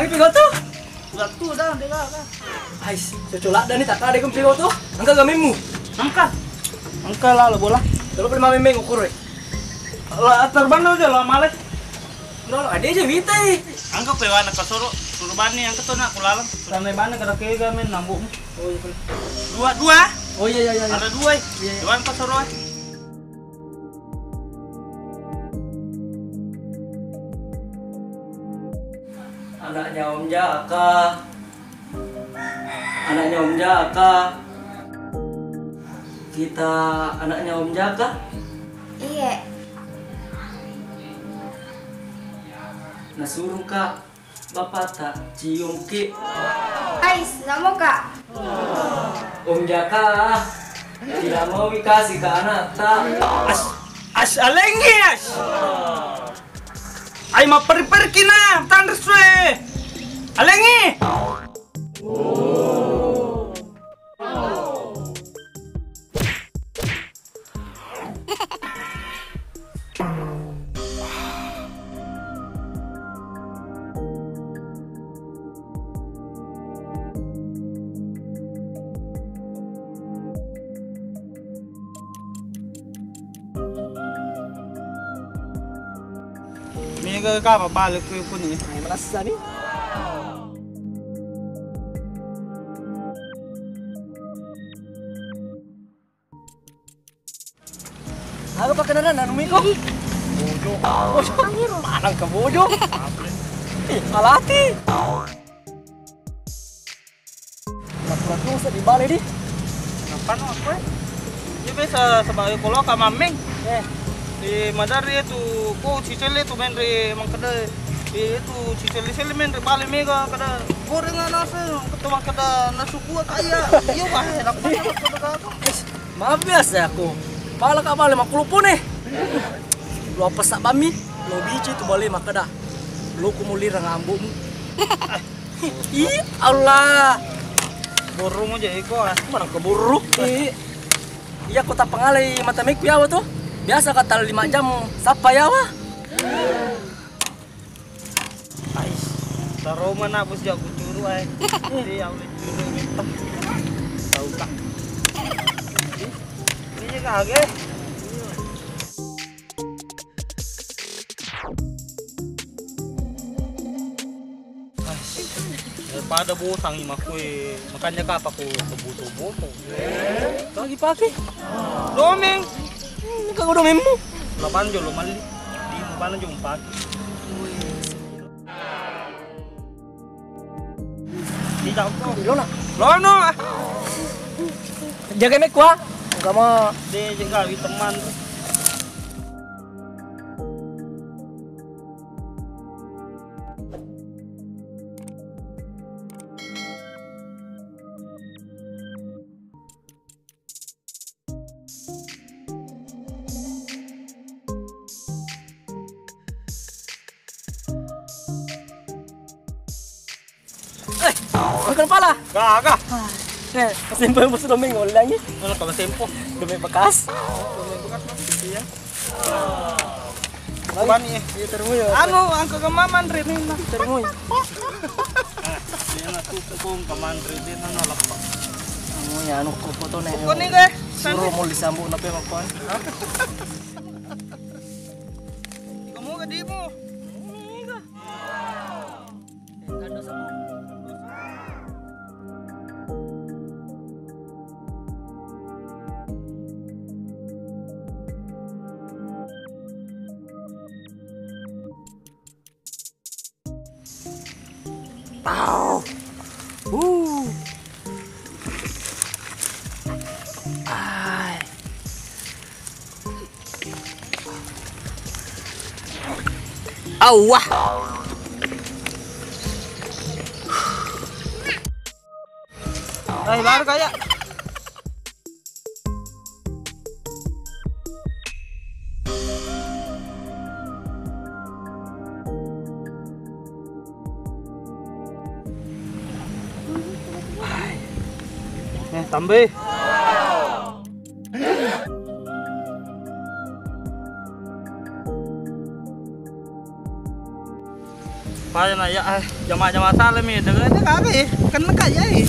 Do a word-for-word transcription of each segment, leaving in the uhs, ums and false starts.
Pegau tu? Udah tu dah, dia lah. Ais, cocok lah dah ni tak ada kau pegau tu. Angka gamemmu. Angka. Angka lah lo bola. Kalau pernah main main ukur eh. Lah terbang aja lah males. Lo ada aja wita eh. Angka pewana kasoro, suruh bani angka tu nak kulalang. Sampai mana kada kega main nambukmu. Oh iya. Dua dua. Oh iya iya iya. Ada dua eh. Iya iya. Dua angka soro eh. Anaknya Om Jaka. Anaknya Om Jaka. Kita anaknya Om Jaka? Iya. Nasuruh kak bapak tak cium ki. Ais, namo kak? Om Jaka tidak mau dikasih ke anak tak. As, as alengi as. Ai mapperri-perri kina, tanre sue. Alengi. Mega ka mabale ku puni. Ai malassa ni. Aga pakkenaran anu miko? Bojo. Bojo. Manang ke bojo. Ih, alati. Laku-laku usah dibale di. Kenapa no aku eh? Dia biasa sebagai koloka mameng. Eh. Di madari itu, ko cicele tu menre mangkeda. Itu cicele-cele menre bale mega kada goreng nasi, ketua kada nasu kuah kaya. Iya bah, dapat dapat kada. Mabiasa aku. Pala ka bale makkulupune. Lo apa sak bami? Lo biji tu bale makkeda. Lo kumulirang ambumu. Ih, Allah. Borromu je iko ah. Mana keburru? Ih. Iya kota pengalai mata meku yawa tu. Biasa kata lima jam sapa yawa. Ais, taro mana bos jago turu ai. Jadi yang lucu itu gitu. Tahu tak? Ini juga age. Ais, daripada bosangi makku e, makanya kapa ku boto-boto. Lagi pakai. Domeng. Ini kagak domengmu. Lapan jolo mali. Di mana jom pakai. Tidak kok. Lono. Lono. Jaga mek kuah. Enggak mau. Dia jaga teman. Eh, bukan pala. Gaga. Eh, sempo yang sudah mengolangi. Mana kamu sempo? Demi bekas. Demi bekas masih gitu ya. Bani. Iya, terus ya. Anu, angka ke maman Renina. Terus. Iya, na tuku kong kaman Renina na lepak. Anu ya, anu ko foto nih. Kok nih, guys? Suruh mau disambung tapi apa? Kamu ke dimu? Tau. Uh. Ai. Awah. Ai, lari kaya. Eh, tambahi. Payana ya, eh, jama-jama salami, dega, dega aga, eh, kena kaya, eh,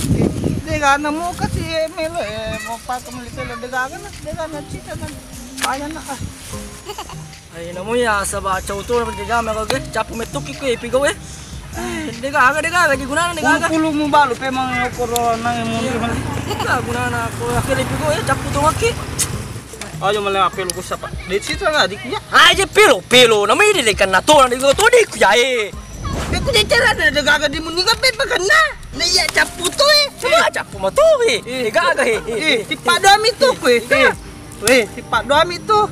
dega, nemu kasi, eh, melo, eh, mau pakai meli pelo, dega aga na, dega na cita na, payana, ah. Ai, namu ya, saba cau tu, jama kau ke, capu metuki ku, eh, pigo, eh. Eh, dega aga, dega aga, lagi gunana, dega aga. Pulu, pulu mu balu, pe mang, okoro, nang, mundur, mana? Dega gunana, ko, akhirnya pigo, eh, capu tu maki. Ayo male mapelo ku sapa. De' sita na dik ya. Aja pelo, pelo. Namanya de' kenna to, na dik to dik ya, eh. Be ku de' cara de' gaga di muni gabe pakanna. Na iya capu to, eh. Coba capu ma to, eh. Eh, gaga, eh. Eh, tipa doami to ku, eh. Eh, tipa doami to.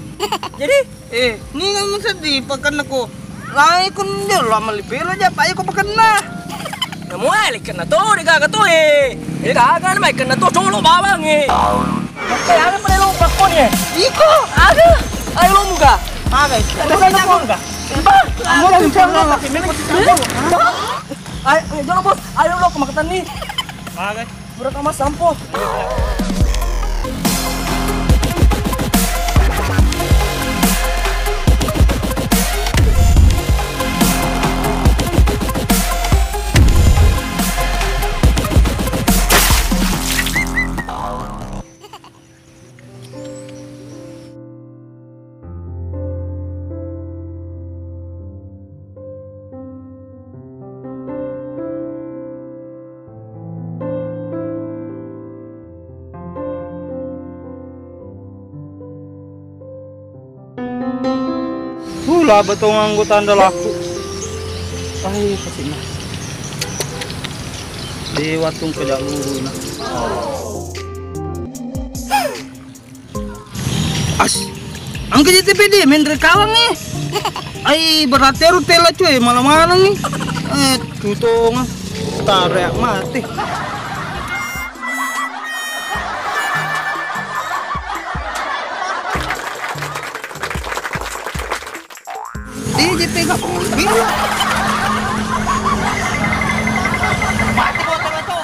Jadi, eh, ni ngan sedih pakanna ko. Lai kun dia lo mali pelo ja, pa iko pakanna. Namu ai kenna to, de' gaga to, eh. De' gaga na mai kenna to, colo bawang, eh. Oke, ada pada lo pakon, eh. Iko. Ada. Ayo lo muka. Magai. Ada sana pun ka. Ba, mau bicara lo. Ayo, ayo, jolo, Bos. Ayo lo ke makatan ni. Magai. Murah kamu sampo. Hula betong anggota andalaku. Ai, kasina. Di watung pejak guru na. As, angka J T P D, menre kawang, eh. Ai, berarti aru tela, cuy, malam-malam nih. Eh, tutong, tarik mati. Di J P gak pernah. Mati kau tengah tu.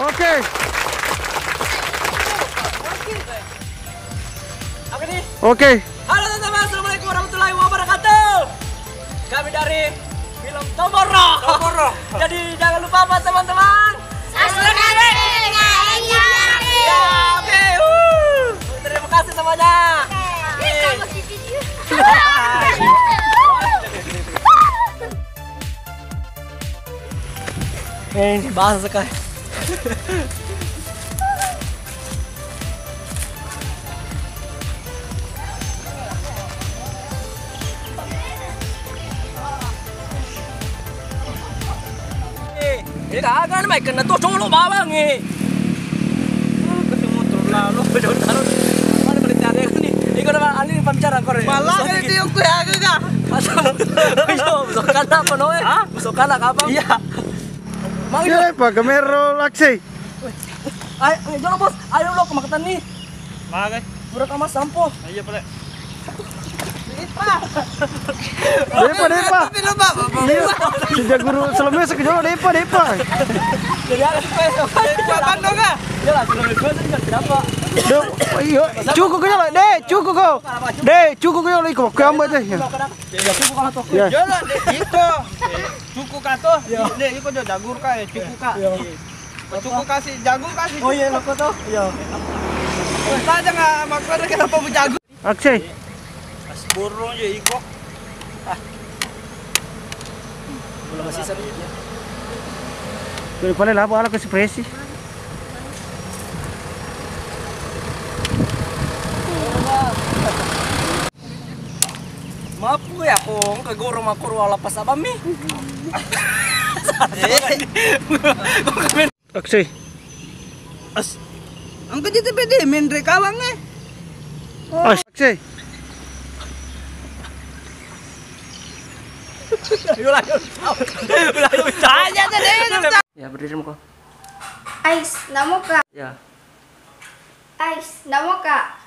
Oke. Oke. Halo teman-teman, assalamualaikum warahmatullahi wabarakatuh. Kami dari film Tomorrow. Tomorrow. Jadi jangan lupa apa teman-teman? Subscribe. Ya, oke. Uh. Terima kasih semuanya. Oke. Eh, ini bahasa sekali. Eh, eh, kagak nih, Mike, kena tuh colo bawang, eh. Ketemu terlalu. Betul, betul. Mana boleh cari nih? Iko nama, ani pembicara kore. Malah kayak dia, aku ya, aku kah? Asal. Iya, musuh kandang apa, no, eh? Hah? Musuh kandang apa? Iya. Mang, iya, Pak, kamera laksi. Ayo, ayo, jolo, Bos. Ayo, lo, ke Makatani. Magai. Murah kamu sampo. Iya, pale. Depa, depa. Tapi lo, Pak, Bapak. Iya. Sejak guru selama sekejola depa, depa. Jadi ada apa ya? Depa bandung kah? Iya lah, sebelum itu saya tidak apa. Duh, iya, cukup kau lah, deh, cukup kau. Deh, cukup kau lah, ikut kau ambil deh. Ya. Ya, cukup kalau tuh. Ya. Iya lah, deh, itu. Cukup kah tuh? Iya. Deh, ikut dia jagur kah ya, cukup kah? Iya. Cukup kasih jagung kasih. Oh iya, loko tuh. Iya. Kita aja nggak makan, kenapa mau jagung? Aksai. As borong je iko. Ah. Belum masih seru. Daripada lah, ala ke ekspresi. Mapu ya, kong ke goro makoro ala pasabami. Eh. Aksi. As. Angka J T P D, menre kawang, eh. As. Aksi. Ayo, ayo. Ayo, ayo. Tanya tadi. Ya, berdiri muka. Ais, namo ka? Ya. Ais, namo ka?